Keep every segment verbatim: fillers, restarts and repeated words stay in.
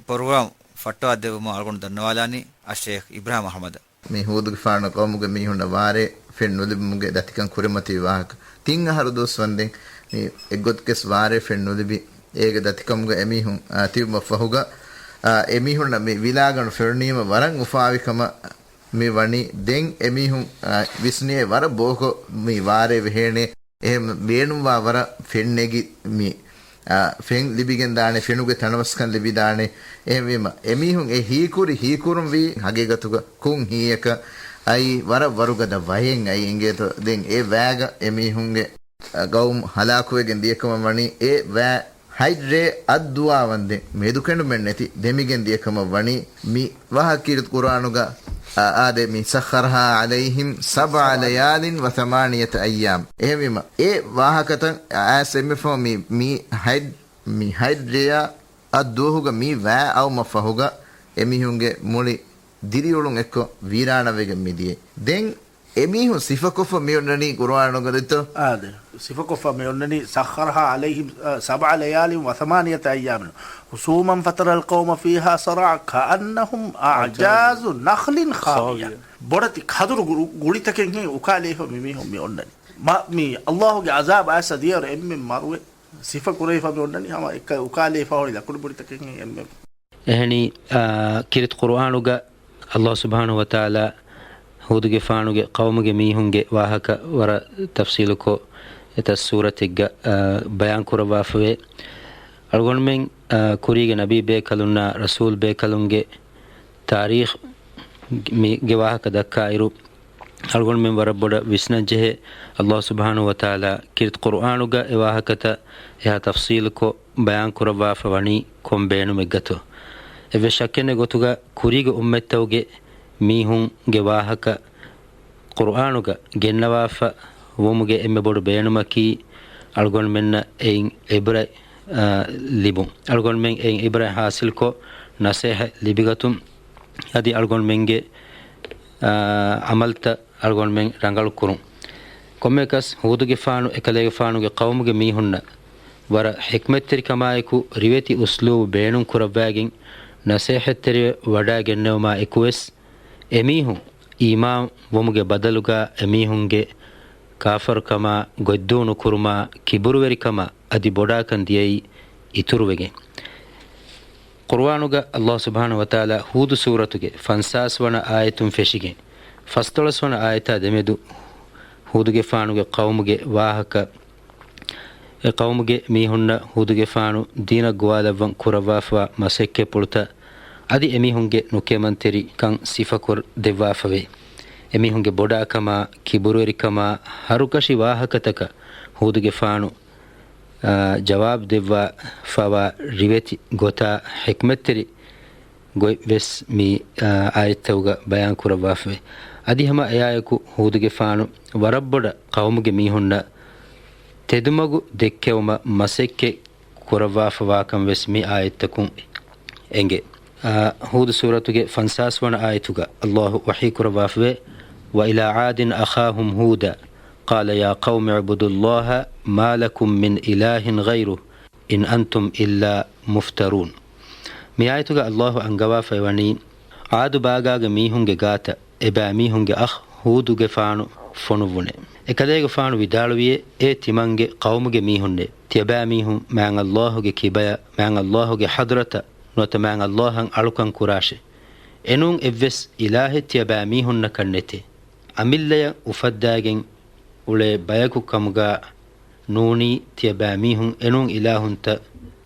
ޕްރޮގްރާމް ފައްޓަވާ ދެއްވުމަށް އަޅުގަނޑު ދަންނަވާލާނީ އައްޝައިޚް އިބްރާހިމް އަޙްމަދަށް. މި ހޫދުގެފާނު ޤައުމުގެ މީހުންނަށް ވާރޭ ފެން ނުލިބުމުގެ ދަތިކަން ކުރިމަތިވި ވާހަކަ. ތިން އަހަރު ދުވަސް ވަންދެން މި އެއްގޮތަކަސް ވާރޭ ފެން ނުލިބި، އޭގެ ދަތިކަމުގަ އެމީހުން، އާ، ތިބުމަށް ފަހުގަ، އާ، އެމީހުންނަށް މި ވިލާގަނޑު ފެނުނީމަ ވަރަށް އުފާވި ކަމަށް މި ވަނީ. ދެން އެމީހުން، އާ، ވިސްނިއޭ ވަރަށް ބޯކޮށް މި ވާރޭ ވެހޭނެ. އެހެން ބޭނުންވާ ވަރަށް ފެން ނެގި މި، އާ، ފެން ލިބިގެން ދާނެ، ފެނުގެ ތަނަވަސްކަން ލިބި ދާނެ. އެހެންވީމަ، އެމީހުން އެ ހީކުރި ހީކުރުން ވީ ހަގީގަތުގަ ކުން ހީއަކަށް އައި ވަރަށް ވަރުގަދަ ވަޔެއް އައި އިނގޭތޯ. ދެން އެ ވައިގަ އެމީހުންގެ، އަ، ގައުމު ހަލާކުވެގެން ދިޔަކަމަށް ވަނީ އެ ވައި ހަތް ރޭ އަށް ދުވާވަންދެން މެދުކެނޑުމެއް ނެތި ދެމިގެން ދިޔަކަމަށް ވަނީ. މި ވާހަކަ ކީރިތި ޤުރުއާނުގަ، އާ، އާދެ، މި سخرها عليهم سبع ليال وثمانية أيام. އެހެންވީމަ، އެ ވާހަކަތައް އައިސް އެންމެ ފަހު މި، މި ހަތް، މި ހަތް ރެޔާ އަށް ދުވަހުގަ މި ވައި އައުމަށް ފަހުގަ އެމީހުންގެ މުޅި ދިރިއުޅުން އެއްކޮށް ވީރާނަވެގެން މިދިޔައީ. ދެން އެމީހުން ސިފަކޮށްފަ މިއޮންނަނީ ޤުރުއާނުގަ ދެއްތޯ؟ އާދެ، ސިފަކޮށްފަ މިއޮންނަނީ سخرها عليهم، އަ، سبع ليال وثمانية أيام حسوما فترى القوم فيها صرعى كأنهم أعجاز نخل خاوية. ބޮޑެތި ކަދުރު ގު-، ގުޅިތަކެއްހެން އުކާލައިފަ މިމީހުން މިއޮންނަނީ. މަ-، މި އައްލާހުގެ ޢަޒާބު އައިސް ދިޔައިރު އެންމެން މަރުވެ ސިފަ ކުރެވިފަ މި އޮންނަނީ ހަމަ އެކަ އުކާލެވިފަ ހުރި ލަކުޑި ބޮޑިތަކެއްހެން އެންމެ. އެހެނީ، އާ، ކީރިތި ޤުރުއާނުގަ އައްލާހު ސުބްޙާނަހު ވަތަޢާލާ ހޫދުގެފާނުގެ ޤައުމުގެ މީހުންގެ ވާހަކަ ވަރަށް ތަފްޞީލުކޮށް، އެތައް ސޫރަތެއްގަ، އާ، ބަޔާން ކުރައްވާފަވޭ. އަޅުގަނޑުމެން، އާ، ކުރީގެ ނަބީ ބޭކަލުންނާ ރަސޫލް ބޭކަލުންގެ ތާރީޚް މި-، ގެ ވާހަކަ ދައްކާއިރު، އަޅުގަނޑުމެން ވަރަށް ބޮޑަށް ވިސްނަންޖެހޭ، އައްލާހު ސުބްޙާނަހު ވަތަޢާލާ ކީރިތި ޤުރުއާނުގަ އެ ވާހަކަތައް އެހާ ތަފްޞީލުކޮށް ބަޔާން ކުރައްވާފަ ވަނީ ކޮން ބޭނުމެއްގަތޯ؟ އެއްވެސް ޝައްކެއް ނެތް ގޮތުގަ ކުރީގެ އުއްމަތްތަކުގެ މީހުންގެ ވާހަކަ ޤުރުއާނުގަ ގެންނަވާފަ ވުމުގެ އެންމެ ބޮޑު ބޭނުމަކީ، އަޅުގަނޑުމެންނަށް އެއިން ޢިބްރަތް، އާ، ލިބުން. އަޅުގަނޑުމެން އެއިން ޢިބްރަތް ޙާޞިލްކޮށް، ނަޞޭޙަތް ލިބިގަތުން، އަދި އަޅުގަނޑުމެންގެ، އާ، ޢަމަލްތައް އަޅުގަނޑުމެން ރަނގަޅު ކުރުން. ކޮންމެއަކަސް ހޫދުގެފާނު އެކަލޭގެފާނުގެ ޤައުމުގެ މީހުންނަށް ވަރަށް ޙިކްމަތްތެރިކަމާއެކު ރިވެތި އުސްލޫބު ބޭނުން ކުރައްވާގެން، ނަޞޭޙަތްތެރިވެ ވަޑައިގެންނެވުމާ އެކުވެސް، އެމީހުން އީމާން ވުމުގެ ބަދަލުގަ އެމީހުންގެ ކާފަރުކަމާ، ގޮތްދޫ ނުކުރުމާ، ކިބުރުވެރިކަމާ އަދި ބޮޑާކަން ދިޔައީ އިތުރުވެގެން. ޤުރުއާނުގަ އައްލާހު ސުބްޙާނަހު ވަތަޢާލާ ހޫދު ސޫރަތުގެ ފަންސާސް ވަނަ އާޔަތުން ފެށިގެން، ފަސްދޮޅަސް ވަނަ އާޔަތާ ދެމެދު ހޫދުގެފާނުގެ ޤައުމުގެ ވާހަކަ، އެ ޤައުމުގެ މީހުންނަށް ހޫދުގެފާނު ދީނަށް ގޮވާލައްވަން ކުރައްވާފަވާ މަސައްކަތްޕުޅުތައް އަދި އެމީހުންގެ ނުކެމަންތެރިކަން ސިފަކޮށް ދެއްވާފަވޭ. އެމީހުންގެ ބޮޑާކަމާ، ކިބުރުވެރިކަމާ، ހަރުކަށި ވާހަކަތަކަށް ހޫދުގެފާނު، އާ، ޖަވާބު ދެއްވާފަވާ ރިވެތި ގޮތާ ޙިކްމަތްތެރި ގޮތް ވެސް މި، އާ، އާޔަތްތަކުގަ ބަޔާން ކުރައްވާފަވޭ. އަދި ހަމަ އެއާއެކު ހޫދުގެފާނު ވަރަށްބޮޑަށް ޤައުމުގެ މީހުންނަށް ތެދުމަގު ދެއްކެވުމަށް މަސައްކަތް ކުރައްވާފަވާކަން ވެސް މި އާޔަތްތަކުން އެނގޭ. އާ، ހޫދު ސޫރަތުގެ ފަންސާސް ވަނަ އާޔަތުގަ އައްލާހު ވަޙީ ކުރައްވާފަވޭ، وإلى عاد أخاهم هودا قال يا قوم اعبدوا الله ما لكم من إله غيره إن أنتم إلا مفترون. މި އާޔަތުގަ އައްލާހު އަންގަވާފައިވަނީ، ޢާދު ބާގާގެ މީހުންގެ ގާތަށް އެބައިމީހުން އަޚް ހޫދުގެފާނު ފޮނުއްވުނޭ. އެކަލޭގެފާނު ވިދާޅުވިއޭ، އޭ ތިމަންގެ ޤައުމުގެ މީހުންނޭ، ތިޔަބައިމީހުން މާތް އައްލާހުގެ ކިބަޔަށް، މާތް އައްލާހުގެ ޙަޟްރަތަށް ނުވަތަ މާތް އައްލާހަށް އަޅުކަން ކުރާށޭ. އެނޫން އެއްވެސް އިލާހެއް ތިޔަބައިމީހުންނަކަށް ނެތޭ. އަމިއްލަޔަށް އުފައްދާގެން އުޅޭ ބަޔަކު ކަމުގަ ނޫނީ ތިޔަބައިމީހުން، އެނޫން އިލާހުންތައް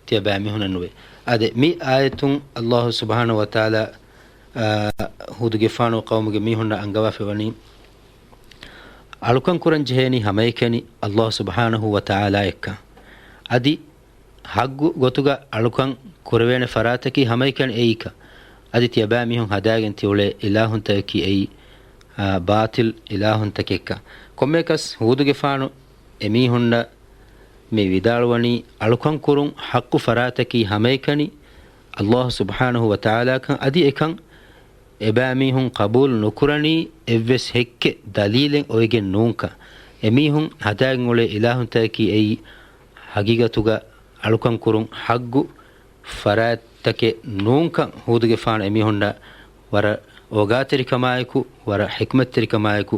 ތިޔަބައިމީހުންނަށް ނުވޭ. އާދެ، މި އާޔަތުން އައްލާހު ސުބްޙާނަހު ވަތަޢާލާ، އާ، ހޫދުގެފާނު ޤައުމުގެ މީހުންނަށް އަންގަވާފައިވަނީ، އަޅުކަން ކުރަން ޖެހޭނީ ހަމައެކަނި އައްލާހު ސުބްޙާނަހު ވަތަޢާލާއަށްކަން. އަދި ޙައްޤު ގޮތުގަ އަޅުކަން ކުރެވޭނެ ފަރާތަކީ ހަމައެކަނި އެއީކަން. އަދި ތިޔަބައިމީހުން ހަދާގެން ތިއުޅޭ އިލާހުންތަކަކީ އެއީ، އާ، ބާޠިލް އިލާހުންތަކެއްކަން. ކޮންމެއަކަސް ހޫދުގެފާނު އެމީހުންނަށް މި ވިދާޅުވަނީ، އަޅުކަން ކުރުން ޙައްޤު ފަރާތަކީ ހަމައެކަނި އައްލާހު ސުބްޙާނަހު ވަތަޢާލާކަން. އަދި އެކަން އެބައިމީހުން ޤަބޫލު ނުކުރަނީ އެއްވެސް ހެއްކެއް ދަލީލެއް އޮވެގެން ނޫންކަން. އެމީހުން ހަދާގެން އުޅޭ އިލާހުންތަކަކީ އެއީ ހަގީގަތުގަ އަޅުކަން ކުރުން ޙައްޤު ފަރާތް ތަކެއް ނޫންކަން ހޫދުގެފާނު އެމީހުންނަށް ވަރަށް އޯގާތެރިކަމާއެކު، ވަރަށް ޙިކްމަތްތެރިކަމާއެކު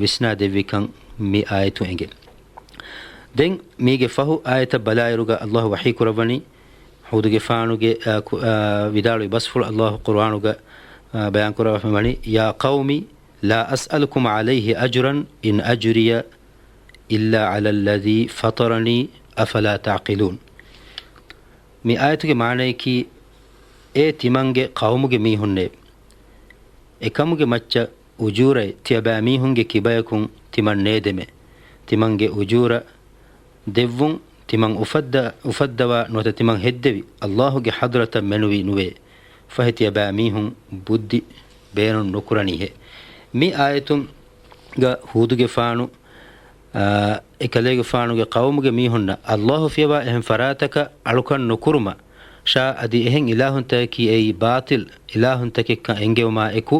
ވިސްނާ ދެއްވިކަން މި އާޔަތުން އެނގޭ. ދެން މީގެ ފަހު އާޔަތަށް ބަލާއިރުގަ ﷲ ވަޙީ ކުރައްވަނީ، ހޫދުގެފާނުގެ، އާ، ކު-، އާ، ވިދާޅުވި ބަސްފުޅު ﷲ ޤުރުއާނުގަ، އާ، ބަޔާން ކުރައްވާފަ ވަނީ، يا قوم لا أسألكم عليه أجرا إن أجري إلا على الذي فطرني أفلا تعقلون. މި އާޔަތުގެ މާނަޔަކީ، އޭ ތިމަންގެ ޤައުމުގެ މީހުންނޭ! އެކަމުގެ މައްޗަށް އުޖޫރައެއް ތިޔަބައިމީހުންގެ ކިބަޔަކުން ތިމަން ނޭދެމޭ. ތިމަންގެ އުޖޫރަ ދެއްވުން ތިމަން އުފައްދަ-، އުފައްދަވާ ނުވަތަ ތިމަން ހެއްދެވި ﷲ ގެ ޙަޟްރަތަށް މެނުވީ ނުވޭ. ފަހެ ތިޔަބައިމީހުން ބުއްދި ބޭނުން ނުކުރަނީހޭ. މި އާޔަތުން ގަ ހޫދުގެފާނު، އާ، އެކަލޭގެފާނުގެ ޤައުމުގެ މީހުންނަށް ﷲ ފިޔަވާ އެހެން ފަރާތަކަށް އަޅުކަން ނުކުރުމަށާ އަދި އެހެން އިލާހުންތަކަކީ އެއީ ބާޠިލް އިލާހުންތަކެއްކަން އެންގެވުމާ އެކު،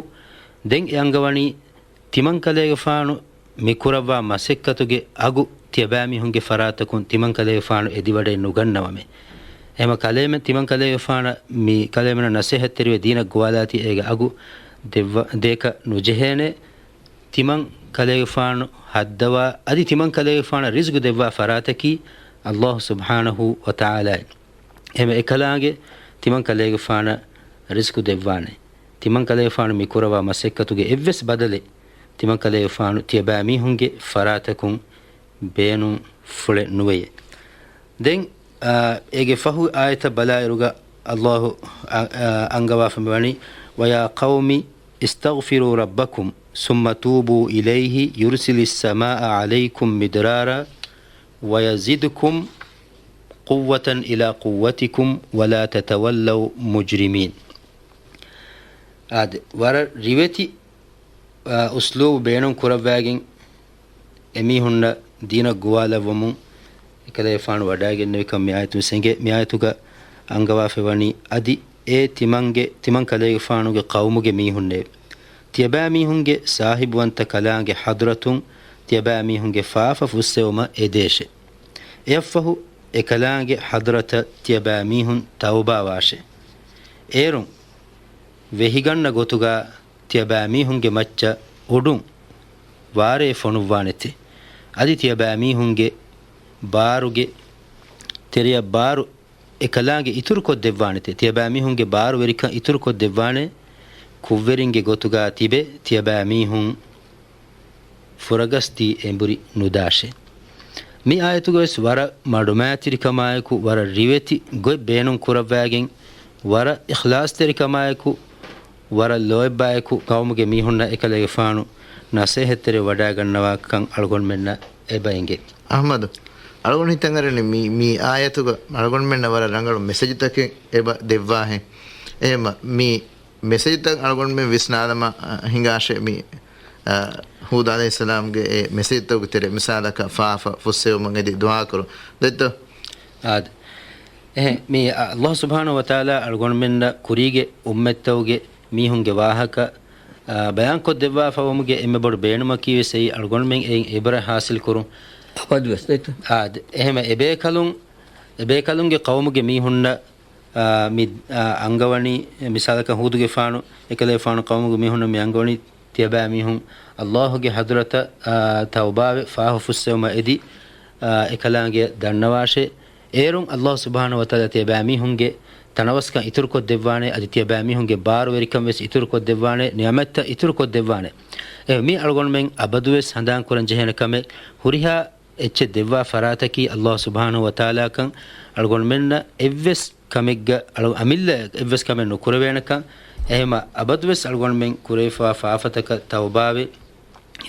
ދެން އެ އަންގަވަނީ ތިމަންކަލޭގެފާނު މި ކުރައްވާ މަސައްކަތުގެ އަގު ތިޔަބައިމީހުންގެ ފަރާތަކުން ތިމަންކަލޭގެފާނު އެދިވަޑައެއް ނުގަންނަވަމޭ. އެހެމަ ކަލޭމެން ތިމަންކަލޭގެފާނަށް މި ކަލޭމެނަށް ނަސޭހަތްތެރިވެ ދީނަށް ގޮވާލާތީ އޭގެ އަގު ދެއްވަ-، ދޭކަށް ނުޖެހޭނެ. ތިމަން ކަލޭގެފާނު ހައްދަވާ އަދި ތިމަން ކަލޭގެފާނަށް ރިޒްގު ދެއްވާ ފަރާތަކީ ﷲ ސުބްޙާނަހޫ ވަތަޢާލާއޭ. އެހެމަ އެކަލާނގެ ތިމަން ކަލޭގެފާނަށް ރިޒްގު ދެއްވާނެ. ތިމަން ކަލޭގެފާނު މި ކުރައްވާ މަސައްކަތުގެ އެއްވެސް ބަދަލެއް ތިމަން ކަލޭގެފާނު ތިޔަބައިމީހުންގެ ފަރާތަކުން ބޭނުންފުޅެއް ނުވެޔޭ. ދެން، އާ، އޭގެ ފަހު އާޔަތަށް ބަލާއިރުގަ ﷲ، އަ-، އަ-، އަންގަވާފަ މިވަނީ، ويا قوم استغفروا ربكم ثم توبوا إليه يرسل السماء عليكم مدرارا ويزدكم قوة إلى قوتكم ولا تتولوا مجرمين. އާދެ، ވަރަށް ރިވެތި އާ، އުސްލޫބު ބޭނުން ކުރައްވައިގެން އެމީހުންނަށް ދީނަށް ގޮވާލައްވަމުން އެކަލޭގެފާނު ވަޑައިގެންނެވިކަން މި އާޔަތުން އެނގޭ. މި އާޔަތުގަ އަންގަވާފައިވަނީ އަދި އޭ ތިމަންގެ، ތިމަން ކަލޭގެފާނުގެ ޤައުމުގެ މީހުންނޭ! ތިޔަބައިމީހުންގެ ސާހިބުވަންތަ ކަލާނގެ ޙަޟްރަތުން ތިޔަބައިމީހުންގެ ފާފަ ފުއްސެވުމަށް އެދޭށޭ. އެއަށްފަހު އެކަލާނގެ ޙަޟްރަތަށް ތިޔަބައިމީހުން ތައުބާވާށޭ. އޭރުން ވެހިގަންނަ ގޮތުގަ ތިޔަބައިމީހުންގެ މައްޗަށް އުޑުން ވާރޭ ފޮނުއްވާނެތެ. އަދި ތިޔަބައިމީހުންގެ ބާރުގެ ތެރެއަށް ބާރު އެކަލާނގެ އިތުރުކޮށްދެއްވާނެތެ. ތިޔަބައިމީހުންގެ ބާރުވެރިކަން އިތުރުކޮށްދެއްވާނެ، ކުށްވެރިންގެ ގޮތުގަ ތިބެ ތިޔަބައިމީހުން ފުރަގަސްދީ އެނބުރި ނުދާށޭ. މި އާޔަތުގަވެސް ވަރަށް މަޑުމައިތިރިކަމާއެކު، ވަރަށް ރިވެތި ގޮތް ބޭނުން ކުރައްވައިގެން، ވަރަށް އިޚްލާޞްތެރިކަމާއެކު، ވަރަށް ލޯތްބާއެކު ޤައުމުގެ މީހުންނަށް އެކަލޭގެފާނު ނަސޭހަތްތެރިވެ ވަޑައިގަންނަވާކަން އަޅުގަނޑުމެންނަށް އެބަ އެނގޭ. އަޙްމަދު، އަޅުގަނޑު ހިތަށް އަރަނީ މި، މި އާޔަތުގަ އަޅުގަނޑުމެންނަށް ވަރަށް ރަނގަޅު މެސެޖުތަކެއް އެބަ ދެއްވާހެން. އެހެމަ މި މެސެޖުތައް އަޅުގަނޑުމެން ވިސްނާލަމާ، އަ، ހިނގާށޭ މި، އަ، ހޫދު ޢަލައިހިއްސަލާމްގެ އެ މެސެޖުތަކުގެ ތެރެ މިސާލަކަށް ފާފަ ފުއްސެވުމަށް އެދި ދުޢާކުރުން. ދެއްތޯ؟ އާދެ. އެހެން މި، އަ، ﷲ ސުބްޙާނަހޫ ވަތަޢާލާ އަޅުގަނޑުމެންނަށް ކުރީގެ އުއްމަތްތަކުގެ މީހުންގެ ވާހަކަ، އަ، ބަޔާންކޮށްދެއްވާފަވުމުގެ އެންމެ ބޮޑު ބޭނުމަކީވެސް އެއީ އަޅުގަނޑުމެން އެއިން އިބްރަތް ޙާޞިލްކުރުން. އަބަދުވެސް ދެއްތޯ؟ އާދެ. އެހެމަ އެބޭކަލުން، އެބޭކަލުންގެ ޤައުމުގެ މީހުންނަށް އާ، މި، އާ، އަންގަވަނީ، މިސާލަކަށް ހޫދުގެފާނު، އެކަލޭގެފާނު ޤައުމުގެ މީހުންނަށް މި އަންގަވަނީ ތިޔަބައިމީހުން ﷲ ގެ ޙަޟްރަތަށް، އާ، ތައުބާވެ ފާފަ ފުއްސެވުމަށް އެދި، އާ، އެކަލާނގެ ދަންނަވާށޭ. އޭރުން ﷲ ސުބްޙާނަހޫ ވަތަޢާލާ ތިޔަބައިމީހުންގެ ތަނަވަސްކަން އިތުރުކޮށްދެއްވާނެ، އަދި ތިޔަބައިމީހުންގެ ބާރުވެރިކަން ވެސް އިތުރުކޮށްދެއްވާނެ، ނިޢުމަތްތައް އިތުރުކޮށްދެއްވާނެ. އެ، މީ އަޅުގަނޑުމެން އަބަދުވެސް ހަނދާންކުރަން ޖެހޭނެ ކަމެއް. ހުރިހާ އެއްޗެއް ދެއްވާ ފަރާތަކީ ﷲ ސުބްޙާނަހޫ ވަތަޢާލާކަން އަޅުގަނޑުމެންނަށް އެއްވެސް ކަމެއްގަ އަޅު-، އަމިއްލައަށް އެއްވެސް ކަމެއް ނުކުރެވޭނެކަން. އެހެމަ އަބަދުވެސް އަޅުގަނޑުމެން ކުރެވިފަވާ ފާފަތަކަށް ތައުބާވެ،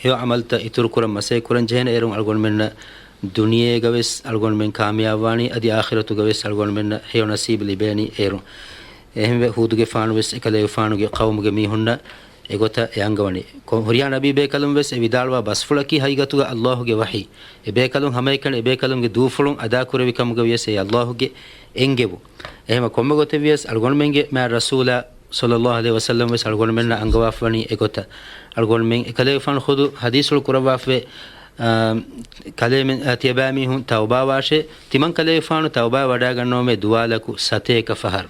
ހެޔޮ ޢަމަލުތައް އިތުރުކުރަން މަސައްކަތްކުރަން ޖެހޭނެ. އޭރުން އަޅުގަނޑުމެންނަށް ދުނިޔޭގަވެސް އަޅުގަނޑުމެން ކާމިޔާބުވާނީ، އަދި އާޚިރަތުގަވެސް އަޅުގަނޑުމެންނަށް ހެޔޮ ނަސީބު ލިބޭނީ އޭރުން. އެހެންވެ، ހޫދުގެފާނުވެސް އެކަލޭގެފާނުގެ ޤައުމުގެ މީހުންނަށް އެގޮތަށް އެ އަންގަވަނީ. ކޮ-، ހުރިހާ ނަބީ ބޭކަލުން ވެސް އެ ވިދާޅުވާ ބަސްފުޅަކީ ހަގީގަތުގަ ﷲ ގެ ވަޙީ. އެ ބޭކަލުން ހަމައެކަނި އެ ބޭކަލުންގެ ދޫފުޅުން އަދާކުރެއްވި ކަމުގަ ވިޔަސް އެ ﷲ ގެ އެންގެވުން. އެހެމަ ކޮންމެ ގޮތެއް ވިޔަސް އަޅުގަނޑުމެންގެ މާތް ރަސޫލާ ޞައްލައްލާހު ޢަލައިހި ވަސައްލަމް ވެސް އަޅުގަނޑުމެންނަށް އަންގަވާފަވަނީ އެގޮތަށް. އަޅުގަނޑުމެން އެކަލޭގެފާނު ޚުދު ޙަދީޘްފުޅު ކުރައްވާފަވޭ، އާ، ކަލޭމެން، އާ، ތިޔަބައިމީހުން ތައުބާވާށޭ، ތިމަން ކަލޭގެފާނު ތައުބާވެ ވަޑައިގަންނަވަމޭ ދުވާލަކު ސަތޭކަ ފަހަރު.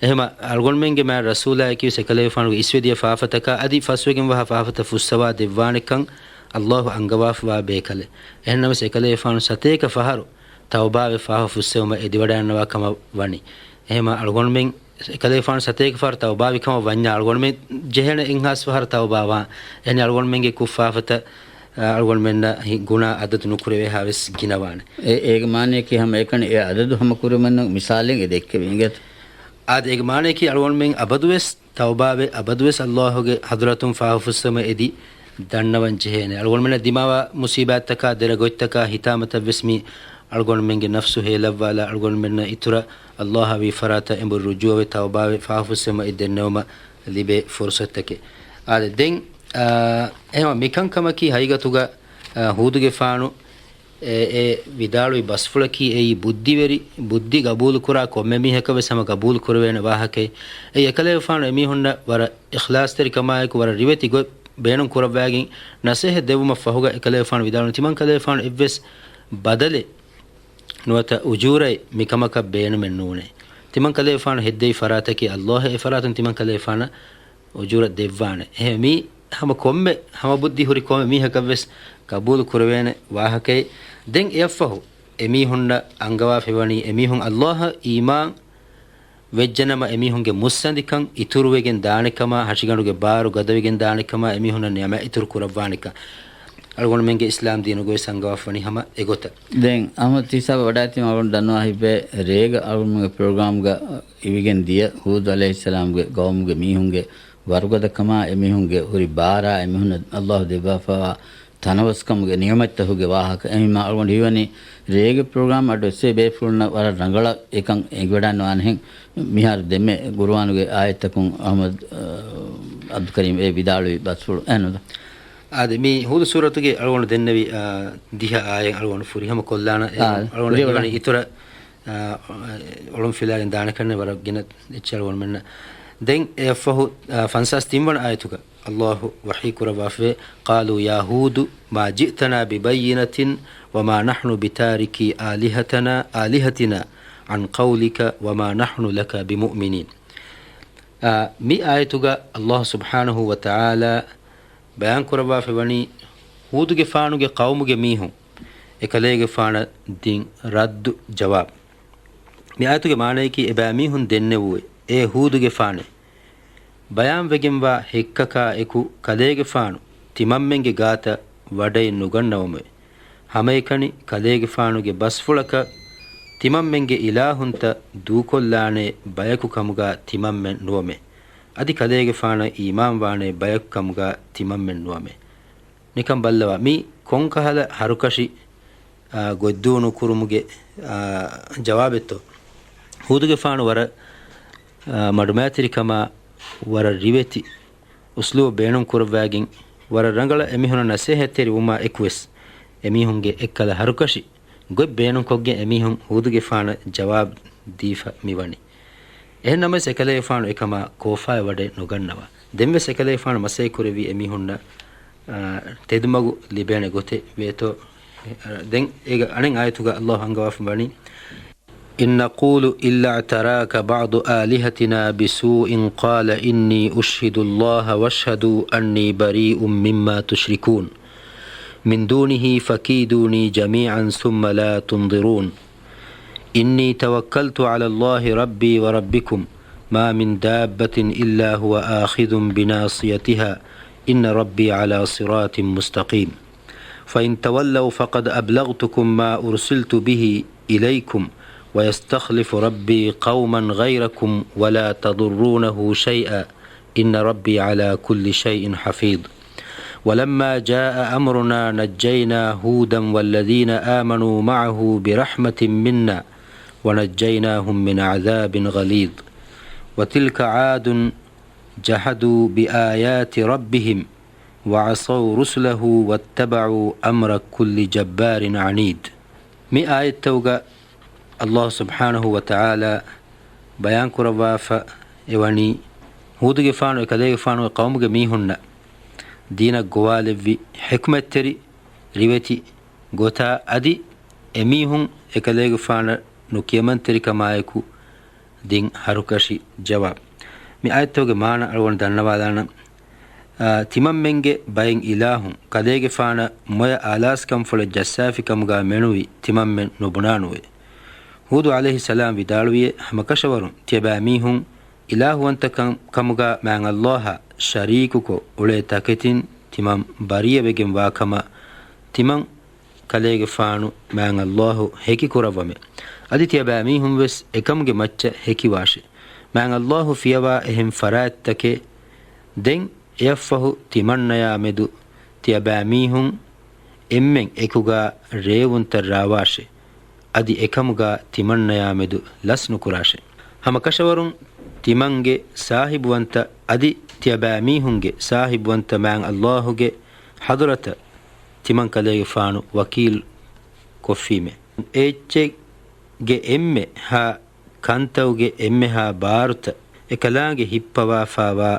އެހެމަ އަޅުގަނޑުމެންގެ މާތް ރަސޫލާއެކީވެސް އެކަލޭގެފާނުގެ އިސްވެދިޔަ ފާފަތަކާ އަދި ފަސްވެގެންވާ ފާފަތައް ފުއްސަވާ ދެއްވާނެކަން އައްލާހު އަންގަވާފަވާ ބޭކަލެއް. އެހެންނަމަވެސް އެކަލޭގެފާނު ސަތޭކަ ފަހަރު ތައުބާވެ ފާފަ ފުއްސެވުމަށް އެދިވަޑައިގަންނަވާ ކަމަށް ވަނީ. އެހެމަ އަޅުގަނޑުމެން އެކަލޭގެފާނު ސަތޭކަ ފަހަރު ތައުބާވި ކަމަށް ވަންޏާ އަޅުގަނޑުމެން ޖެހޭނެ އެއްހާސް ފަހަރު ތައުބާވާ. އެހެނީ އަޅުގަނޑުމެންގެ ކުށްފާފަތައް، އަ، އަޅުގަނޑުމެންނަށް ހި-، ގުނާ އަދަދު ނުކުރެވޭހާވެސް ގިނަވާނެ. އެ-، އޭގެ މާނަޔަކީ ހަމަ އެކަނި އެ އަދަދު ހަމަ ކުރިމަންނަށް މިސާލެއް އެ ދެއްކެވި އިނގޭތަ؟ އާދެ، އޭގެ މާނަޔަކީ އަޅުގަނޑުމެން އަބަދުވެސް ތައުބާވެ، އަބަދުވެސް އައްލާހުގެ ޙަޟްރަތުން ފާފަ ފުއްސެވުމަށް އެދި ދަންނަވަން ޖެހޭނެ. އަޅުގަނޑުމެންނަށް ދިމާވާ މުޞީބާތްތަކާ، ދެރަ ގޮތްތަކާ، ހިތާމަތައްވެސް މީ އަޅުގަނޑުމެންގެ ނަފްސު ހޭލައްވާލާ، އަޅުގަނޑުމެންނަށް އިތުރަށް އައްލާހަށް ވީ ފަރާތަށް އެނބުރި ރުޖޫޢަވެ، ތައުބާވެ، ފާފަ ފުއްސެވުމަށް އެދި ދެންނެވުމަށް ލިބޭ ފުރުޞަތުތަކެއް. އާދެ، ދެން، އާ، އެހެމަ މިކަންކަމަކީ ހަގީގަތުގަ، އާ، ހޫދުގެފާނު އެ، އެ ވިދާޅުވި ބަސްފުޅަކީ އެއީ ބުއްދިވެރި، ބުއްދި ގަބޫލުކުރާ ކޮންމެ މީހަކަށް ވެސް ހަމަ ގަބޫލު ކުރެވޭނެ ވާހަކައެއް. އެއީ އެކަލޭގެފާނު އެމީހުންނަށް ވަރަށް އިޚްލާޞްތެރިކަމާއެކު ވަރަށް ރިވެތި ގޮތް ބޭނުން ކުރައްވާގެން ނަސޭހަތް ދެއްވުމަށް ފަހުގަ އެކަލޭގެފާނު ވިދާޅުވި ތިމަން ކަލޭގެފާނު އެއްވެސް ބަދަލެއް ނުވަތަ އުޖޫރައެއް މިކަމަކަށް ބޭނުމެއް ނޫނޭ. ތިމަން ކަލޭގެފާނު ހެއްދެވި ފަރާތަކީ އައްލާހަށް އެ ފަރާތުން ތިމަން ކަލޭގެފާނަށް އުޖޫރަ ދެއްވާނެ. އެހެން މީ ހަމަ ކޮންމެ ހަމަ ބުއްދި ހުރި ކޮންމެ މީހަކަށް ވެސް ގަބޫލު ކުރެވޭނެ ވާހަކައެއް. ދެން އެއަށްފަހު އެމީހުންނަށް އަންގަވާފައިވަނީ އެމީހުން އައްލާހަށް އީމާން ވެއްޖެނަމަ އެމީހުންގެ މުއްސަނދިކަން އިތުރުވެގެން ދާނެކަމާ، ހަށިގަނޑުގެ ބާރު ގަދަވެގެން ދާނެކަމާ، އެމީހުންނަށް ނިޢުމަތް އިތުރު ކުރައްވާނެކަން. އަޅުގަނޑުމެންގެ އިސްލާމް ދީނުގަވެސް އަންގަވާފަވަނީ ހަމަ އެގޮތަށް. ދެން އަހްމަދު ތިސާބަ ވަޑާތީމަ އަޅުގަނޑު ދަންނަވާ ހިތްވޭ، ރޭގަ އަޅުގަނޑުމެންގެ ޕްރޮގްރާމްގަ އިވިގެން ދިޔަ ހޫދު ޢަލައިހިއްސަލާމްގެ ގައުމުގެ މީހުންގެ ވަރުގަދަކަމާ، އެމީހުންގެ ހުރި ބާރާ، އެމީހުންނަށް އައްލާހު ދެއްވާފައިވާ ތަނަވަސްކަމުގެ ނިޢުމަތްތަކުގެ ވާހަކަ. އެހެންވީމާ އަޅުގަނޑު ހީވަނީ ރޭގެ ޕްރޮގްރާމް އަޑު އެއްސޭ ބޭފުޅުންނަށް ވަރަށް ރަނގަޅަށް އެކަން އެނގިވަޑައިގަންނަވާނެހެން. މިހާރު ދެންމެ ގުރުއާނުގެ އާޔަތްތަކުން އަހްމަދު، އަ، އަބްދުލް ކަރީމް އެ ވިދާޅުވި ބަސްފުޅު އެހެންނު. އާދެ، މި ހޫދު ސޫރަތުގެ އަޅުގަނޑު ދެންނެވި، އާ، ދިހަ އާޔަތް އަޅުގަނޑު ފުރިހަމަ ކޮށްލާނަ. އާ، އަޅުގަނޑު ފުރިހަމަ ހީވަނީ އިތުރަށް، އާ، އޮޅުން ފިލާގެން ދާނެކަންނެ ވަރަށް ގިނަ އެއްޗެއް އަޅުގަނޑުމެންނަށް. ދެން އެއަށްފަހު، އާ، ފަންސާސް ތިން ވަނަ އާޔަތުގަ އައްލާހު ވަޙީ ކުރައްވާފައިވޭ، قالوا يا هود ما جئتنا ببينة وما نحن بتاركي آلهتنا، آلهتنا عن قولك وما نحن لك بمؤمنين. އާ، މި އާޔަތުގަ އައްލާހު ސުބްޙާނަހު ވަތަޢާލާ ބަޔާން ކުރައްވާފައިވަނީ ހޫދުގެފާނުގެ ޤައުމުގެ މީހުން އެކަލޭގެފާނަށް ދިން ރައްދު ޖަވާބު. މި އާޔަތުގެ މާނަޔަކީ އެބައިމީހުން ދެންނެވުއޭ، އޭ ހޫދުގެފާނޭ! ބަޔާންވެގެންވާ ހެއްކަކާ އެކު ކަލޭގެފާނު ތިމަންމެންގެ ގާތަށް ވަޑައެއް ނުގަންނަވަމުވެ. ހަމައެކަނި ކަލޭގެފާނުގެ ބަސްފުޅަކަށް ތިމަންމެންގެ އިލާހުންތައް ދޫކޮށްލާނޭ ބަޔަކު ކަމުގާ ތިމަންމެން ނުވަމޭ. އަދި ކަލޭގެފާނަށް އީމާންވާނޭ ބަޔަކު ކަމުގާ ތިމަންމެން ނުވަމޭ. ނިކަން ބައްލަވާ، މީ ކޮންކަހަލަ ހަރުކަށި، އާ، ގޮތްދޫނުކުރުމުގެ، އާ، ޖަވާބެއްތޯ؟ ހޫދުގެފާނު ވަރަށް، އާ، މަޑުމައިތިރިކަމާ ވަރަށް ރިވެތި އުސްލޫބު ބޭނުން ކުރައްވާގެން ވަރަށް ރަނގަޅަށް އެމީހުނަށް ނަސޭހަތްތެރިވުމާ އެކުވެސް، އެމީހުންގެ އެއްކަލަ ހަރުކަށި ގޮތް ބޭނުންކޮށްގެން އެމީހުން ހޫދުގެފާނަށް ޖަވާބު ދީފަ މިވަނީ. އެހެންނަމަވެސް އެކަލޭގެފާނު އެކަމާ ކޯފާއެއް ވަޑައެއް ނުގަންނަވާ. ދެންވެސް އެކަލޭގެފާނު މަސައްކަތް ކުރެއްވީ އެމީހުންނަށް، އާ، ތެދުމަގު ލިބޭނެ ގޮތެއް ވޭތޯ. އާ، ދެން އޭގެ އަނެއް އާޔަތުގަ އައްލާހު އަންގަވާފަ ވަނީ، إن نقول إلا اعتراك بعض آلهتنا بسوء قال إني أشهد الله واشهدوا أني بريء مما تشركون من دونه فكيدوني جميعا ثم لا تنظرون. إني توكلت على الله ربي وربكم ما من دابة إلا هو آخذ بناصيتها إن ربي على صراط مستقيم. فإن تولوا فقد أبلغتكم ما أرسلت به إليكم ويستخلف ربي قوما غيركم ولا تضرونه شيئا إن ربي على كل شيء حفيظ. ولما جاء أمرنا نجينا هودا والذين آمنوا معه برحمة منا ونجيناهم من عذاب غليظ. وتلك عاد جحدوا بآيات ربهم وعصوا رسله واتبعوا أمر كل جبار عنيد. މި އާޔަތްތަކުގަ އައްލާހު ސުބްޙާނަހު ވަތަޢާލާ ބަޔާން ކުރައްވާފަ އެވަނީ، ހޫދުގެފާނު އެކަލޭގެފާނުގެ ޤައުމުގެ މީހުންނަށް ދީނަށް ގޮވާލެއްވި ޙިކްމަތްތެރި ރިވެތި ގޮތާ އަދި އެމީހުން އެކަލޭގެފާނަށް ނުކިޔަމަންތެރިކަމާއެކު ދިން ހަރުކަށި ޖަވާބު. މި އާޔަތްތަކުގެ މާނަ އަޅުގަނޑު ދަންނަވާލާނަން. އާ، ތިމަންމެންގެ ބައެއް އިލާހުން ކަލޭގެފާނަށް މޮޔަ އާލާސްކަންފުޅެއް ޖައްސާފި ކަމުގާ މެނުވީ ތިމަންމެން ނުބުނާނުވޭ. ހޫދު ޢަލައިހިއްސަލާމް ވިދާޅުވިއޭ، ހަމަކަށަވަރުން ތިޔަބައިމީހުން އިލާހުވަންތަކަން ކަމުގާ މާތް ﷲ އާ ޝަރީކުކޮށް އުޅޭ ތަކެތިން ތިމަން ބަރީއަވެގެން ވާކަމަށް ތިމަން ކަލޭގެފާނު މާތް ﷲ ހެކި ކުރައްވަމޭ. އަދި ތިޔަބައިމީހުން ވެސް އެކަމުގެ މައްޗަށް ހެކިވާށޭ. މާތް ﷲ ފިޔަވާ އެހެން ފަރާތްތަކެއް ދެން އެއަށްފަހު ތިމަންނަޔާ މެދު ތިޔަބައިމީހުން އެންމެން އެކުގާ ރޭވުންތައް ރާވާށޭ. އަދި އެކަމުގާ ތިމަންނަޔާ މެދު ލަސް ނުކުރާށޭ. ހަމަކަށަވަރުން ތިމަންގެ ސާހިބުވަންތަ އަދި ތިޔަބައިމީހުންގެ ސާހިބުވަންތަ މާތް ﷲ ގެ ޙަޟްރަތަށް ތިމަން ކަލޭގެފާނު ވަކީލު ކޮށްފީމޭ. އެއްޗެއްގެ އެންމެ ހާ ކަންތައުގެ އެންމެހާ ބާރުތައް އެކަލާނގެ ހިއްޕަވާފާވާ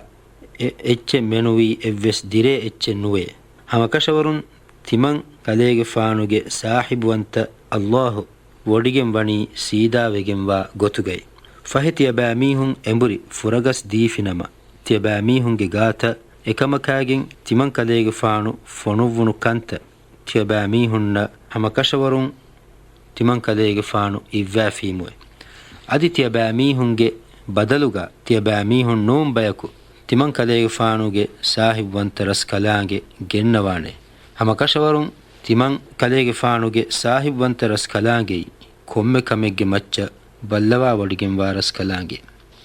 އެ-، އެއްޗެއް މެނުވީ އެއްވެސް ދިރޭ އެއްޗެއް ނުވޭ. ހަމަކަށަވަރުން ތިމަން ކަލޭގެފާނުގެ ސާހިބުވަންތަ ﷲ ވޮޑިގެން ވަނީ ސީދާވެގެންވާ ގޮތުގައި. ފަހެ ތިޔަބައިމީހުން އެނބުރި ފުރަގަސް ދީފިނަމަ، ތިޔަބައިމީހުންގެ ގާތަށް އެކަމަކާގެން ތިމަން ކަލޭގެފާނު ފޮނުއްވުނު ކަންތައް ތިޔަބައިމީހުންނަށް ހަމަކަށަވަރުން ތިމަން ކަލޭގެފާނު އިއްވާފީމުވެ. އަދި ތިޔަބައިމީހުންގެ ބަދަލުގަ ތިޔަބައިމީހުން ނޫން ބަޔަކު ތިމަން ކަލޭގެފާނުގެ ސާހިބުވަންތަ ރަސްކަލާނގެ ގެންނަވާނެ. ހަމަކަށަވަރުން ތިމަން ކަލޭގެފާނުގެ ސާހިބުވަންތަ ރަސްކަލާނގެއީ ކޮންމެ ކަމެއްގެ މައްޗަށް ބައްލަވާވޮޑިގެންވާ ރަސްކަލާނގެ.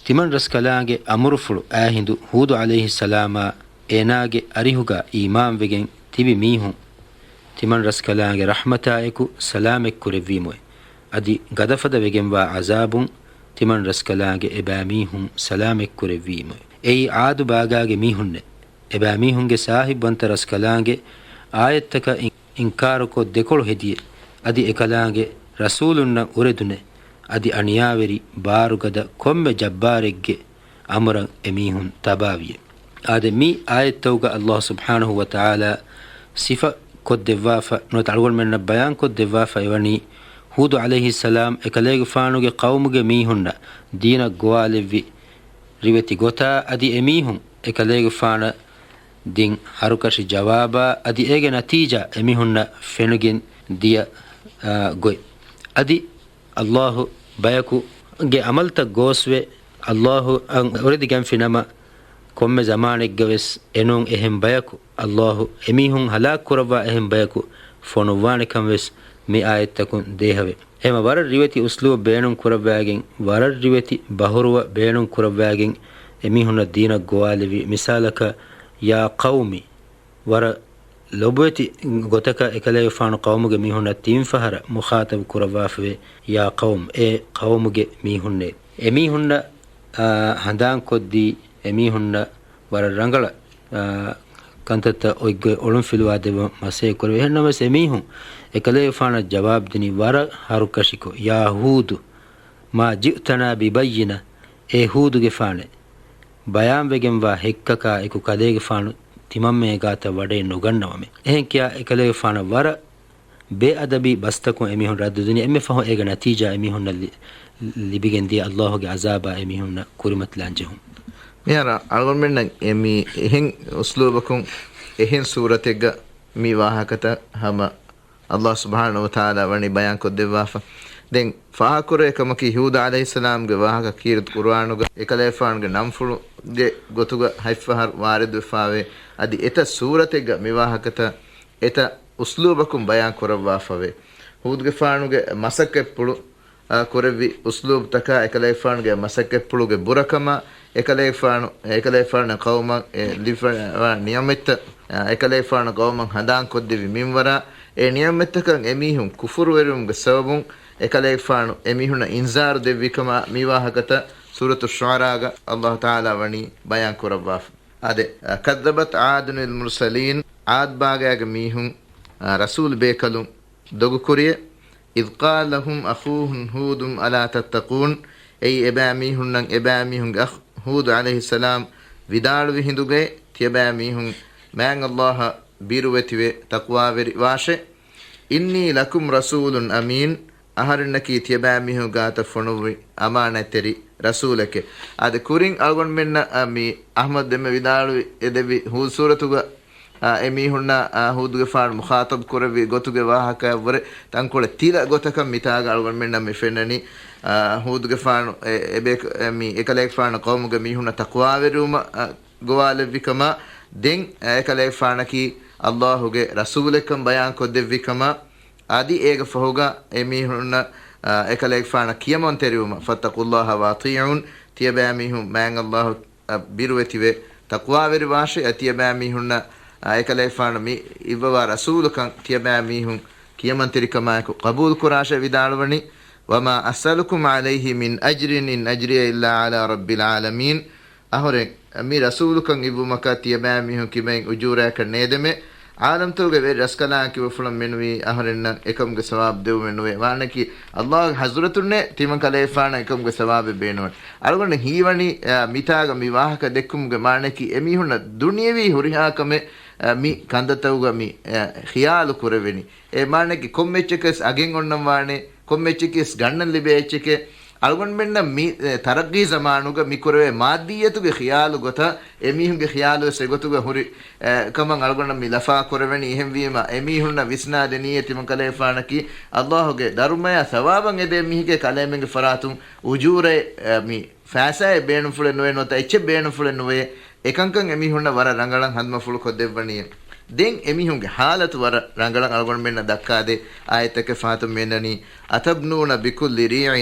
ތިމަން ރަސްކަލާނގެ އަމުރުފުޅު އާ ހިނދު ހޫދު ޢަލައިހިއްސަލާމާ އޭނާގެ އަރިހުގަ އީމާންވެގެން ތިބި މީހުން ތިމަން ރަސްކަލާނގެ ރަޙްމަތާއެކު ސަލާމަތްކުރެއްވީމުވެ. އަދި ގަދަފަދަ ވެގެންވާ ޢަޒާބުން ތިމަން ރަސްކަލާނގެ އެބައިމީހުން ސަލާމަތްކުރެއްވީމުވެ. އެއީ ޢާދު ބާގާގެ މީހުންނޭ. އެބައިމީހުންގެ ސާހިބުވަންތަ ރަސްކަލާނގެ އާޔަތްތަކަށް އިން-، އިންކާރުކޮށް ދެކޮޅު ހެދިޔޭ. އަދި އެކަލާނގެ ރަސޫލުންނަށް އުރެދުނޭ. އަދި އަނިޔާވެރި ބާރުގަދަ ކޮންމެ ޖައްބާރެއްގެ އަމުރަށް އެމީހުން ތަބާވިޔޭ. އާދެ، މި އާޔަތްތަކުގަ ﷲ ސުބްޙާނަހޫ ވަތަޢާލާ ސިފަ ކޮށްދެއްވާފަ ނުވަތަ އަޅުގަނޑުމެންނަށް ބަޔާންކޮށްދެއްވާފަ އެވަނީ، ހޫދު ޢަލައިހިއްސަލާމް އެކަލޭގެފާނުގެ ޤައުމުގެ މީހުންނަށް ދީނަށް ގޮވާލެއްވި ރިވެތި ގޮތާ، އަދި އެމީހުން އެކަލޭގެފާނަށް ދިން ހަރުކަށި ޖަވާބާ، އަދި އޭގެ ނަތީޖާ އެމީހުންނަށް ފެނިގެން ދިޔަ، އާ، ގޮތް. އަދި ﷲ ބަޔަކުގެ ޢަމަލްތައް ގޯސްވެ، ﷲ އަށް އުރެދިގެންފިނަމަ، ކޮންމެ ޒަމާނެއްގަވެސް އެނޫން އެހެން ބަޔަކު، ﷲ އެމީހުން ހަލާކުކުރައްވާ އެހެން ބަޔަކު ފޮނުއްވާނެކަން ވެސް މި އާޔަތްތަކުން ދޭހަވޭ. އެހެމަ ވަރަށް ރިވެތި އުސްލޫބް ބޭނުން ކުރައްވާގެން، ވަރަށް ރިވެތި ބަހުރުވަ ބޭނުން ކުރައްވާގެން އެމީހުންނަށް ދީނަށް ގޮވާލެއްވި. މިސާލަކަށް، ޔާ ޤައުމި، ވަރަށް ލޮބުވެތި ގޮތަކަށް އެކަލޭގެފާނު ޤައުމުގެ މީހުންނަށް ތިން ފަހަރަށް މުޚާޠަބު ކުރައްވާފަވޭ، ޔާ ޤައުމް، އޭ ޤައުމުގެ މީހުންނޭ. އެމީހުންނަށް، އާ، ހަނދާންކޮށްދީ، އެމީހުންނަށް ވަރަށް ރަނގަޅަށް، އާ، ކަންތައްތައް އޮތްގޮތް އޮޅުންފިލުވާ ދެއްވަން މަސައްކަތް ކުރެވޭ. އެހެންނަމަވެސް އެމީހުން އެކަލޭގެފާނަށް ޖަވާބު ދިނީ ވަރަށް ހަރުކަށިކޮށް، ޔާ ހޫދު، މާ ޖިއުތަނާ ބިބައްޔިނަ، އޭ ހޫދުގެފާނޭ، ބަޔާންވެގެންވާ ހެއްކަކާ އެކު ކަލޭގެފާނު ތިމަންމެ ގާތަށް ވަޑައެއް ނުގަންނަވަމޭ. އެހެން ކިޔާ އެކަލޭގެފާނަށް ވަރަށް ބޭއަދަބީ ބަސްތަކުން އެމީހުން ރައްދު ދިނީ. އެންމެ ފަހު އޭގެ ނަތީޖާ އެމީހުންނަށް ލި-، ލިބިގެން ދިޔަ ﷲ ގެ ޢަޒާބާ އެމީހުންނަށް ކުރިމަތިލާން ޖެހުން. މިހާރު އަޅުގަނޑުމެންނަށް އެ މި އެހެން އުސްލޫބަކުން އެހެން ސޫރަތެއްގަ މި ވާހަކަތައް ހަމަ ﷲ ސުބްޙާނަހޫ ވަތަޢާލާ ވަނީ ބަޔާންކޮށްދެއްވާފަ. ދެން ފާހަގަކުރޭ ކަމަކީ، ހޫދު ޢަލައިހިއްސަލާމްގެ ވާހަކަ ކީރިތި ޤުރުއާނުގަ އެކަލޭގެފާނުގެ ނަންފުޅުގެ ގޮތުގަ ހަތްފަހަރު ވާރިދުވެފާވޭ. އަދި އެތައް ސޫރަތެއްގަ މި ވާހަކަތައް އެތައް އުސްލޫބަކުން ބަޔާން ކުރައްވާފަވޭ. ހޫދުގެފާނުގެ މަސައްކަތްޕުޅު، އާ، ކުރެއްވި އުސްލޫބުތަކާ، އެކަލޭގެފާނުގެ މަސައްކަތްޕުޅުގެ ބުރަކަމާ، އެކަލޭގެފާނު، އެކަލޭގެފާނު ޤައުމަށް އެ ލިބިފައިވާ ނިޢުމަތްތައް، އާ، އެކަލޭގެފާނު ޤައުމަށް ހަނދާންކޮށްދެއްވި މިންވަރާ، އެ ނިޢުމަތްތަކަށް އެމީހުން ކުފުރުވެރިވުމުގެ ސަބަބުން އެކަލޭގެފާނު އެމީހުންނަށް އިންޒާރު ދެއްވިކަމާ، މި ވާހަކަތައް ސޫރަތު ޝުޢަރާގަ ﷲ ތަޢާލާ ވަނީ ބަޔާން ކުރައްވާފަ. އާދެ، އާ، كذبت عاد المرسلين، ޢާދު ބާގާގެ މީހުން، އާ، ރަސޫލު ބޭކަލުން ދޮގުކުރިޔޭ، إذ قال لهم أخوهم هود ألا تتقون، އެއީ އެބައިމީހުންނަށް އެބައިމީހުންގެ އަޚް ހޫދު ޢަލައިހިއްސަލާމް ވިދާޅުވި ހިނދުގައި، ތިޔަބައިމީހުން މާތް ﷲ އަށް ބިރުވެތިވެ ތަޤްވާވެރި ވާށޭ. إني لكم رسول أمين، އަހަރެންނަކީ ތިޔަބައިމީހުން ގާތަށް ފޮނުއްވި އަމާނާތްތެރި ރަސޫލެކޭ. އާދެ، ކުރިން އަޅުގަނޑުމެންނަށް، އަ، މި އަޙްމަދު ދެންމެ ވިދާޅުވި އެދެވި ހޫދު ސޫރަތުގަ، އާ، އެ މީހުންނަށް، އާ، ހޫދުގެފާނު މުޚާޠަބު ކުރެއްވި ގޮތުގެ ވާހަކައަށްވުރެ ތަންކޮޅެއް ތިލަ ގޮތަކަށް މިތާގަ އަޅުގަނޑުމެންނަށް މި ފެންނަނީ، އާ، ހޫދުގެފާނު އެ، އެބޭ-، އެ، މި އެކަލޭގެފާނު ޤައުމުގެ މީހުންނަށް ތަޤްވާވެރިވުމަށް، އާ، ގޮވާލެއްވިކަމާ، ދެން، އާ، އެކަލޭގެފާނަކީ ﷲ ގެ ރަސޫލެއްކަން ބަޔާން ކޮށްދެއްވިކަމާ، އަދި އޭގެ ފަހުގަ އެ މީހުންނަށް، އާ، އެކަލޭގެފާނަށް ކިޔަމަންތެރިވުމަށް، فاتقوا الله وأطيعون، ތިޔަބައިމީހުން މާތް ﷲ އަށް ބިރުވެތިވެ ތަޤްވާވެރިވާށޭ. އަ، ތިޔަބައިމީހުންނަށް، އަ، އެކަލޭގެފާނު މި އިއްވަވާ ރަސޫލުކަން ތިޔަބައިމީހުން ކިޔަމަންތެރިކަމާއެކު ޤަބޫލުކުރާށޭ ވިދާޅުވަނީ، وما أسألكم عليه من أجر إن أجري إلا على رب العالمين. އަހުރެން މި ރަސޫލުކަން އިއްވުމަކަށް ތިޔަބައިމީހުން ކިބައިން އުޖޫރައަކަށް ނޭދެމޭ. ޢާލަމްތަކުގެ ވެރި ރަސްކަލާނގެ ކިބަފުޅަށް މެނުވީ އަހުރެންނަށް އެކަމުގެ ސަވާބު ދެވުމެއް ނުވޭ. ވާނަކީ ﷲ ގެ ޙަޟްރަތުންނޭ ތިމަން ކަލޭގެފާނަށް އެކަމުގެ ސަވާބެއް ބޭނުންވަނީ. އަޅުގަނޑު ހީވަނީ، އަ، މިތާގަ މި ވާހަކަ ދެއްކުމުގެ މާނައަކީ އެމީހުންނަށް ދުނިޔެވީ ހުރިހާ ކަމެއް، އަ، މި ކަންތައްތަކުގަ މި، އަ، ޚިޔާލު ކުރެވެނީ. އެ މާނައަކީ ކޮންމެ އެއްޗެއްކަސް އަގެއް އޮންނަން ވާނެ، ކޮންމެ އެއްޗެކޭސް ގަންނަން ލިބޭ އެއްޗެކޭ. އަޅުގަނޑުމެންނަށް މި، އެ، ތަރައްގީ ޒަމާނުގަ މި ކުރެވޭ މާއްދިއްޔަތުގެ ޚިޔާލު ގޮތަށް އެމީހުންގެ ޚިޔާލުވެސް އެގޮތުގަ ހުރި، އެ، ކަމަށް އަޅުގަނޑަށް މި ލަފާ ކުރެވެނީ. އެހެންވީމަ، އެމީހުންނަށް ވިސްނާދެނީއޭ ތިމަން ކަލޭގެފާނަކީ ﷲ ގެ ދަރުމަޔާ ސަވާބަށް އެދޭ މީހެކޭ، ކަލޭމެންގެ ފަރާތުން އުޖޫރައެއް، އެ، މި ފައިސާއެއް ބޭނުންފުޅެއް ނުވޭ، ނުވަތަ އެއްޗެއް ބޭނުންފުޅެއް ނުވޭ. އެކަންކަން އެމީހުންނަށް ވަރަށް ރަނގަޅަށް ހަނދުމަފުޅު ކޮށްދެއްވަނީ. ދެން އެމީހުންގެ ޙާލަތު ވަރަށް ރަނގަޅަށް އަޅުގަނޑުމެންނަށް ދައްކާދޭ އާޔަތްތަކެއް ފަހަތުން މިއަންނަނީ، أتبنون بكل ريع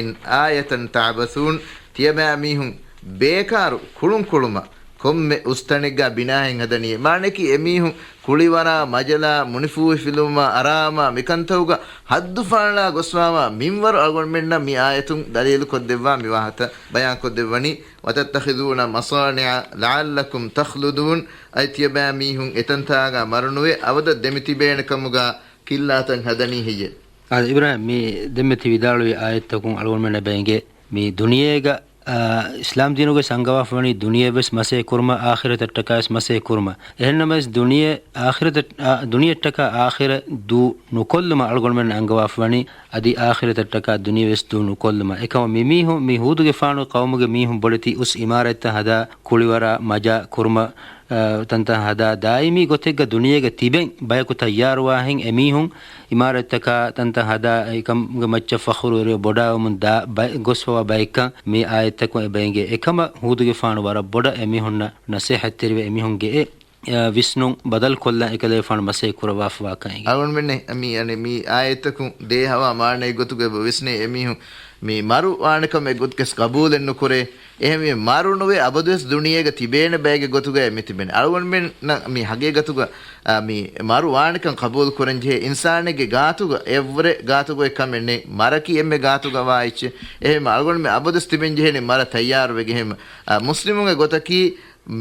آية تعبثون. ތިޔަބައިމީހުން ބޭކާރު ކުޅުންކުޅުމަށް ކޮންމެ އުސްތަނެއްގާ ބިނާއެއް ހަދަނީ. މާނައަކީ އެމީހުން ކުޅިވަރާ، މަޖަލާ، މުނިފޫހިފިލުވުމާ، އަރާމާ، މިކަންތައުގަ ހައްދު ފާޅާ ގޮސްފާވާ މިންވަރު އަޅުގަނޑުމެންނަށް މި އާޔަތުން ދަލީލު ކޮށްދެއްވާ، މި ވާހަކަ ބަޔާން ކޮށްދެއްވަނީ، وتتخذون مصانع لعلكم تخلدون. އަދި ތިޔަބައިމީހުން އެތަންތާގަ މަރުނުވެ، އަބަދަށް ދެމިތިބޭނެ ކަމުގަ ކިއްލާތައް ހަދަނީ ހެއްޔެވެ؟ އާދެ، އިބްރާހިމް، މި ދެންމެ ތި ވިދާޅުވި އާޔަތްތަކުން އަޅުގަނޑުމެންނަށް އެބަ އެނގޭ، މި ދުނިޔޭގަ އާ، އިސްލާމް ދީނުގައި އަންގަވާފަވަނީ ދުނިޔެވެސް މަސޭ ކުރުމަށް، އާޚިރަތަށްޓަކާވެސް މަސޭ ކުރުމަށް. އެހެންނަމަވެސް ދުނިޔެ އާޚިރަތަށް، އާ، ދުނިޔެއަށްޓަކާ އާޚިރަތް ދޫ ނުކޮށްލުމަށް އަޅުގަނޑުމެން އަންގަވާފަވަނީ، އަދި އާޚިރަތަށްޓަކާ ދުނިޔެވެސް ދޫ ނުކޮށްލުމަށް. އެކަމަށް މިމީހުން މި ހޫދުގެފާނު ޤައުމުގެ މީހުން ބޮޑެތި އުސް އިމާރާތްތައް ހަދާ، ކުޅިވަރާ މަޖާ ކުރުމަށް، އާ، ތަންތަން ހަދާ، ދާއިމީ ގޮތެއްގަ ދުނިޔޭގަ ތިބެން ބަޔަކު ތައްޔާރުވާހެން އެމީހުން އިމާރާތްތަކާ ތަންތަން ހަދާ އެކަމުގެ މައްޗަށް ފަޚުރުވެރިވެ ބޮޑާވަމުން ދާ ބައެއް، ގޮސްފަވާ ބައެއްކަން މި އާޔަތްތަކުން އެބަ އެނގޭ. އެކަމަށް ހޫދުގެފާނު ވަރަށް ބޮޑަށް އެމީހުންނަށް ނަސޭހަތްތެރިވެ އެމީހުންގެ އެ، އެ، ވިސްނުން ބަދަލުކޮށްލަން އެކަލޭގެފާނު މަސޭ ކުރައްވާފަވާކަން އެނގޭ. އަޅުގަނޑުމެން މި، އަނެ، މި އާޔަތްތަކުން ދޭހަވާ މާނައެއް ގޮތުގައި ވިސްނޭ އެމީހުން މި މަރު ވާނެކަމެއް ގޮތުގަސް ޤަބޫލެއް ނުކުރޭ. އެހެންވެ، މަރު ނުވެ އަބަދުވެސް ދުނިޔޭގަ ތިބޭނެ ބައެއްގެ ގޮތުގައި މި ތިބެނީ. އަޅުގަނޑުމެންނަށް މި ހަގީގަތުގަ، އާ، މި މަރު ވާނެކަން ޤަބޫލު ކުރަން ޖެހޭ އިންސާނެއްގެ ގާތުގަ އެއްވުރެ ގާތުގައި ކަމެއް ނެތް. މަރަކީ އެންމެ ގާތުގަ ވާ އެއްޗެއް. އެހެން އަޅުގަނޑުމެން އަބަދުވެސް ތިބެން ޖެހޭނެ މަރަށް ތައްޔާރުވެގެން. އެހެން، އާ، މުސްލިމުންގެ ގޮތަކީ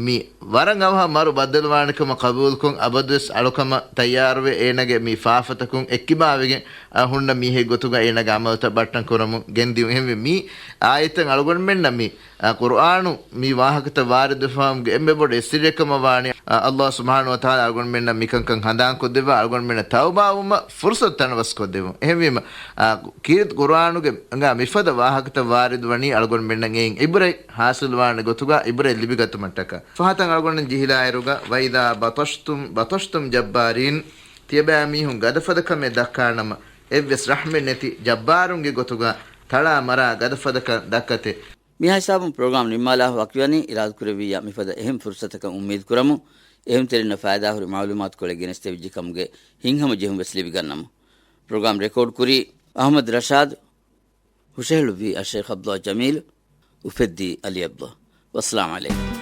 މި ވަރަށް އަވަހަށް މަރު ބައްދަލުވާނެކަމަށް ޤަބޫލުކޮށް، އަބަދުވެސް އަޅުކަމަށް ތައްޔާރުވެ، އޭނަގެ މި ފާފަތަކުން އެއްކިބާވެގެން، އަ، ހުންނަ މީހެއް ގޮތުގަ އޭނަގެ ޢަމަލުތައް ބައްޓަން ކުރަމުން ގެންދިއުން. އެހެންވެ، މި އާޔަތަށް އަޅުގަނޑުމެންނަށް މި، އަ، ޤުރްއާނު މި ވާހަކަތައް ވާރިދުވެފަވުމުގެ އެންމެ ބޮޑު އެއްސިއްރެއް ކަމަށް ވާނީ، އަ، ﷲ ސުބްޙާނަހޫ ވަތަޢާލާ އަޅުގަނޑުމެންނަށް މިކަންކަން ހަނދާންކޮށްދެއްވާ، އަޅުގަނޑުމެންނަށް ތައުބާވުމަށް ފުރުޞަތު ތަނަވަސްކޮށްދެއްވުން. އެހެންވީމަ، އަ، ކީރިތި ޤުރްއާނުގެ އަނގާ މިފަދަ ވާހަކަތައް ވާރިދުވަނީ އަޅުގަނޑުމެންނަށް އެއިން ޢިބްރަތް ޙާޞިލުވާނެ ގޮތުގަ، ޢިބްރަތް ލިބިގަތުމަށްޓަކާ. ފަހަތަށް އަޅުގަނޑު ޖެހިލާއިރުގަ، وإذا بطشتم بطشتم جبارين، ތިޔަބައިމީހުން ގަދަފަދަކަމެއް ދައްކާނަމަ، އެއްވެސް ރަޙްމެއް ނެތި ޖައްބާރުންގެ ގޮތުގަ ތަޅާ މަރާ ގަދަފަދަކަން ދައްކަތެ. މިހާ ހިސާބުން ޕްރޮގްރާމް ނިންމާލާ ވަކިވަނީ. އިރާދަކުރެއްވިއްޔާ މިފަދަ އެހެން ފުރުޞަތަކަށް އުއްމީދުކުރަމު. އެހެންތެރިންނަށް ފައިދާހުރި މަޢުލޫމާތުކޮޅެއް ގެނެސްދެވިއްޖެ ކަމުގެ ހިތްހަމަޖެހުން ވެސް ލިބިގަންނަމު. ޕްރޮގްރާމް ރެކޯޑް ކުރީ އަޙްމަދު ރަޝާދު، ހުށަހެޅުއްވީ އައްޝައިޚް ޢަބްދުﷲ ޖަމީލު، އުފެއްދީ ޢަލީ ޢަބްދުﷲ. ވައްސަލާމް ޢަލައިކުމް.